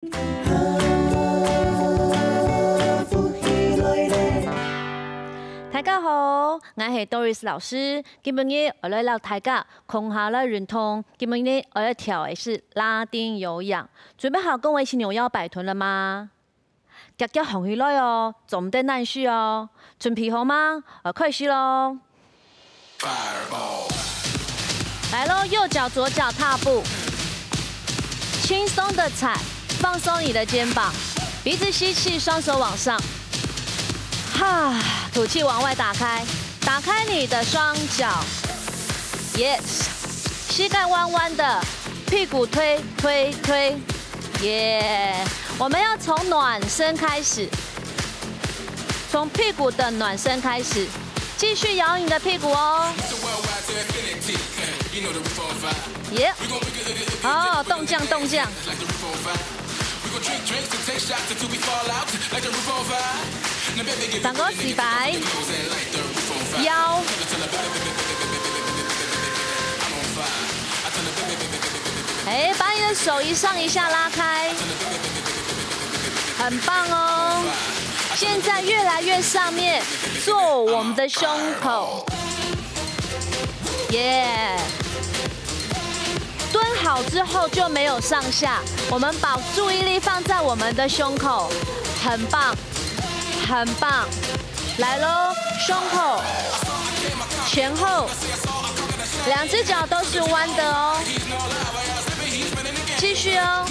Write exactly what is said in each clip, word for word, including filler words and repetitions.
大家好，𠊎係 Doris 老師，今晡日𠊎來摎大家共下來運動。今晡日𠊎來跳个係拉丁有氧，準備好跟我一起扭腰擺臀了嗎？遽遽䟘起來哦，做毋得懶尸哦。準備好嗎？呃，開始囉！來囉，右腳左腳踏步，輕鬆的踩，放鬆你的肩膀，鼻子吸氣，雙手往上，哈，吐氣往外打開，打開你的雙腳，yes，膝盖弯弯的，屁股推推推。 耶！我们要从暖身开始，从屁股的暖身开始，继续摇你的屁股哦。耶！哦，动降动降。上个洗白，腰。哎，把你的手一上一下拉开，很棒哦。现在越来越上面，做我们的胸口，耶。蹲好之后就没有上下，我们把注意力放在我们的胸口，很棒，很棒。 来喽，胸口、前后，两只脚都是弯的哦，继续哦。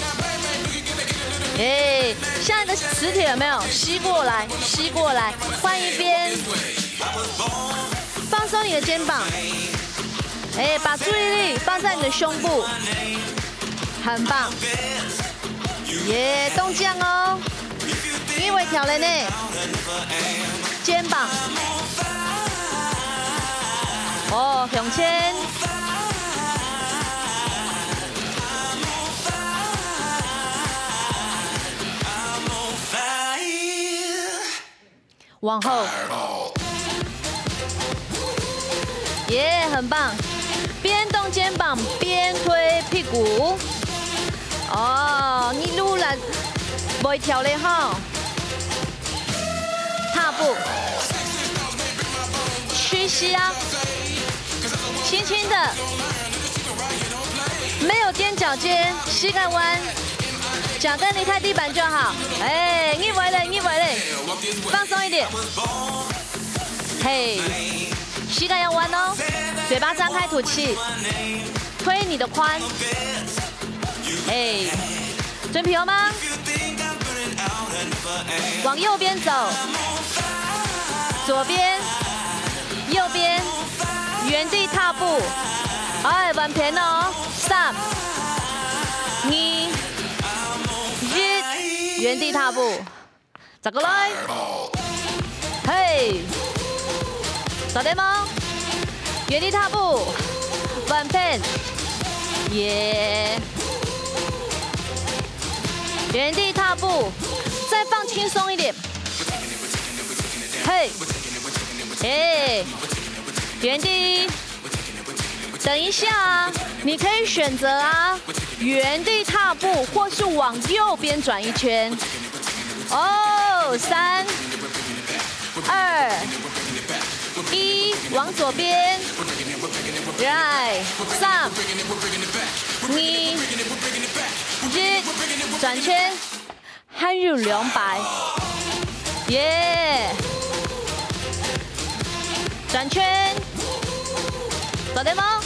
哎，现在的磁铁有没有？吸过来，吸过来，换一边，放松你的肩膀。哎，把注意力放在你的胸部，很棒。耶，动降哦。 你會跳了呢。肩膀。哦，向前。往後。耶，很棒。边动肩膀边推屁股。哦，你愈來會跳了吼。 踏步，屈膝啊，轻轻的，没有踮脚尖，膝盖弯，脚跟离开地板就好。哎，逆回了，逆回了，放松一点。嘿，膝盖要弯哦，嘴巴张开吐气，推你的髋。 哎，准备好吗？往右边走，左边，右边，原地踏步。哎，換片哦，三、二、一，原地踏步。 再過來。嘿，做得無？原地踏步，換片。耶。原地踏步，再放輕鬆一點。嘿，嘿，原地。 等一下啊，你可以选择啊，原地踏步，或是往右边转一圈。哦，三、二、一，往左边。来，三、二、一，转圈。 还有两百。耶！转圈，做得吗？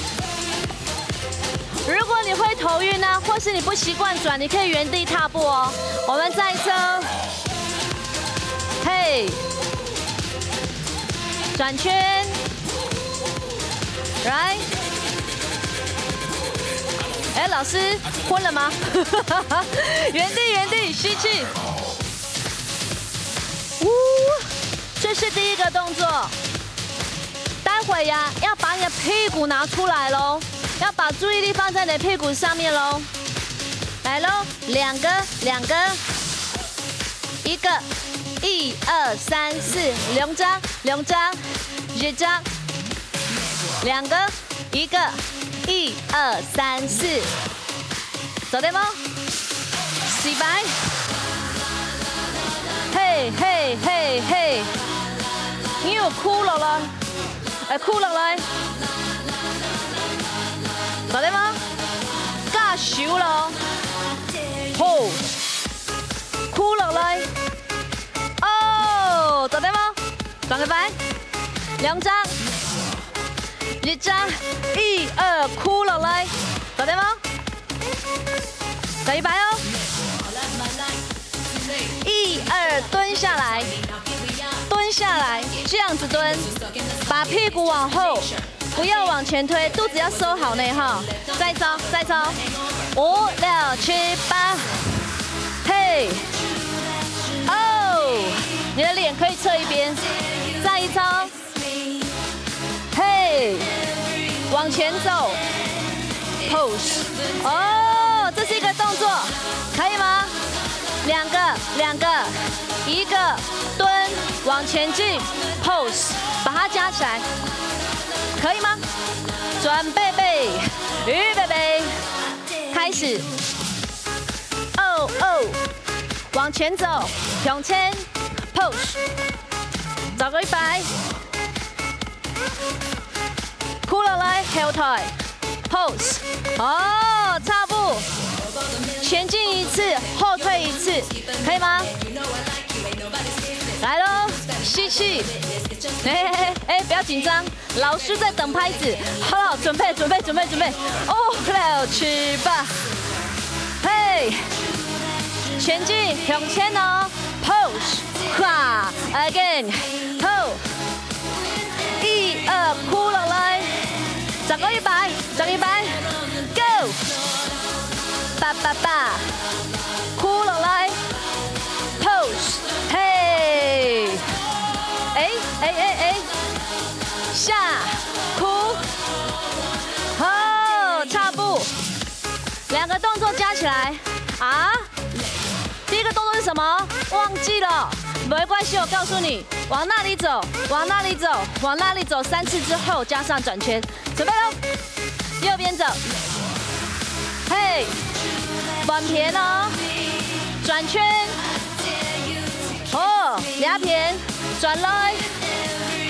如果你会头晕啊，或是你不习惯转，你可以原地踏步哦。我们再一次哦，嘿，转圈，来。 哎，老师，昏了吗？原地，原地，吸气。呜，这是第一个动作。待会呀，要把你的屁股拿出来咯，要把注意力放在你的屁股上面咯。来咯，两个，两个，一个，一二三四，两只，两只，一只，两个， 一个，一二三四，做得吗？四擺。嘿，嘿，嘿，嘿。你有跍落來，哎，跍落來。做得無？加手咯。好。跍落來。哦，做得無？轉個擺。兩隻。一隻，一、二，跍落來。做得無？ 再一擺哦。一、二，蹲下來，蹲下來，這樣子蹲，把屁股往後，不要往前推，肚子要收好呢哈。再一招，再一招，五、六、七、八，嘿，哦，你的臉可以側一邊，再一招。 嘿，往前走，pose。哦，這是一個動作，可以嗎？兩個，兩個，一個蹲，往前進，pose，把它加起來，可以嗎？準備備，預備備，開始。哦哦，往前走，向前，pose，再過一擺。 跍落來，後退，pose。哦，踏步，前進一次，後退一次，可以嗎？來咯，吸氣。哎哎哎，不要緊張，老師在等拍子。好了，準備，準備，準備，準備。五、六、七、八。嘿，前進，向前哦。 Pose，哈，again，好，一、二，跍落來，再過一擺，再過一擺，go，八八八，跍落來，pose，嘿，哎哎哎哎，下，跍，好，踏步，兩個動作加起來，啊？ 第一個動作是什麼？忘記了，沒關係，我告訴你，往那裡走，往那裡走，往那裡走三次之後加上轉圈，準備咯，右邊走，嘿，換片哦，轉圈，哦，這片。 轉來，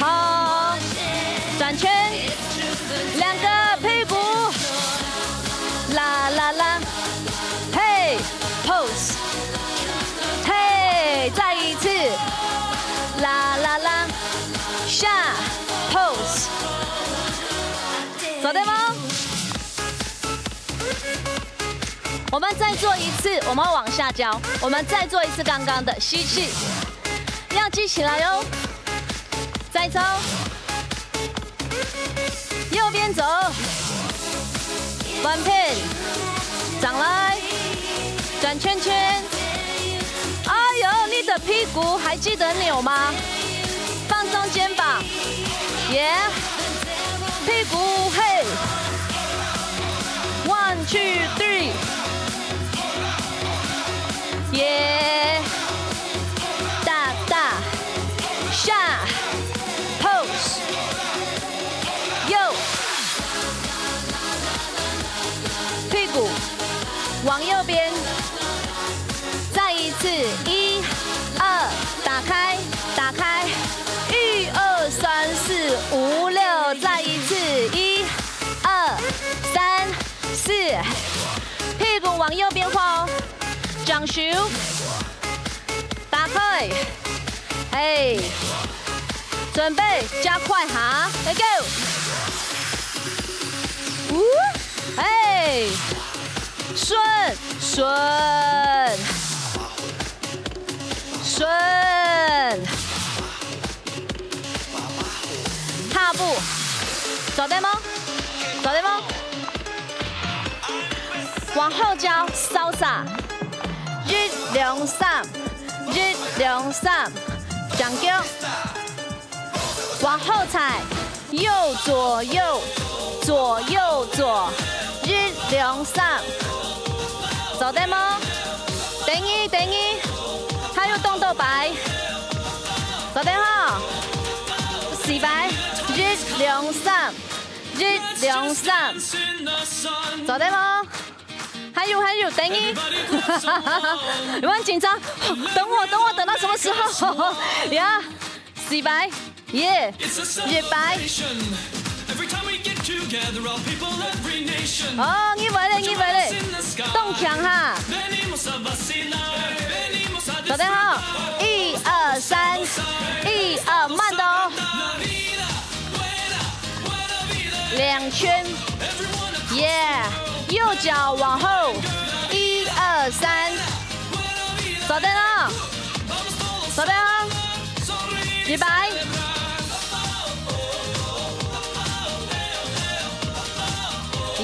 好，轉圈，兩個屁股，啦啦啦，嘿，pose，嘿，再一次，啦啦啦，下，pose，做得無？ 我們再做一次，我們往下教。我們再做一次剛剛的吸氣，要記起來哦。再走，右邊走，換片，轉來，轉圈圈。哎喲，你的屁股還記得扭嗎？放鬆肩膀，耶。 屁股，嘿，one two three，耶，大大，下，pose，右，屁股，往右邊，再一次，一、二，打開，打開，一、二、三、四、五、六，再一次，一、 二、三、四，屁股往右邊畫哦，掌手打開，嘿，準備加快哈，Let's go，嗚，嘿，順順順。 踏步，做得無？做得無？往後腳，salsa，一兩三，一兩三，正腳。往後踩，右左右，左右左，一兩三。做得無？等一，等一，還有動作擺。 做得好，四擺，一兩三，一兩三，做得無？還有，還有，等你。有沒有緊張？等我，等我，等到什麼時候？呀，四擺，耶，一擺。哦，你會了，你會了，當強哈。大家好，一二三，一二，慢的哦。 兩圈，耶！右腳往後，一二三，坐等哦，坐等哦，一擺，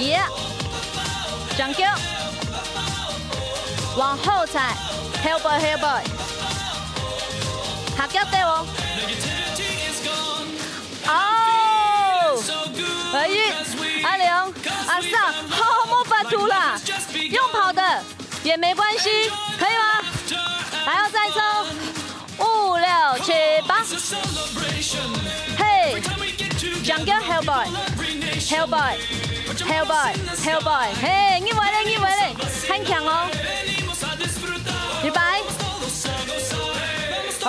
耶！正腳，往後踩，後背後背，下腳對哦。 哦，阿姨、阿良、阿桑，好，好，沒法度啦，用跑的也沒關係，可以嗎？還要再抽，五六七八，嘿，正腳後背，後背，後背，後背，嘿，你會了，你會了，很強哦，一擺，哎。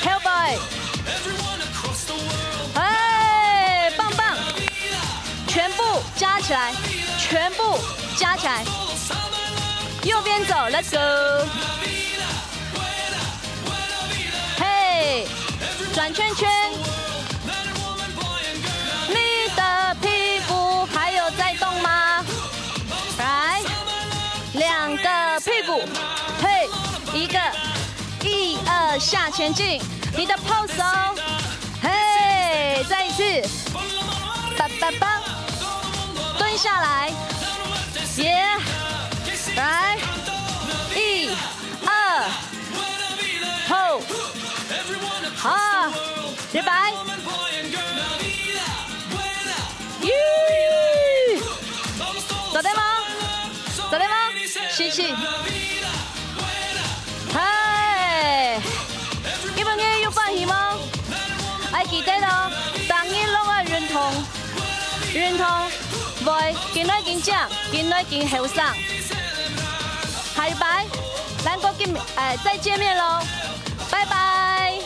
後背，哎，棒棒，全部加起來，全部加起來，右邊走，Let's go，嘿，轉圈圈，你的屁股還有在動嗎？來，兩個屁股，嘿，一個。 一二下前進，你的pose哦，嘿，再一次，叭叭叭，蹲下來，耶，來，一二，後，好，一擺，耶，做得嗎？做得嗎？吸氣。 嗨，今晡日有歡喜無？愛記得哦，逐日攏愛運動，運動會緊來緊靚，緊來緊後生。下一擺，咱過見，哎，再見面囉，拜拜。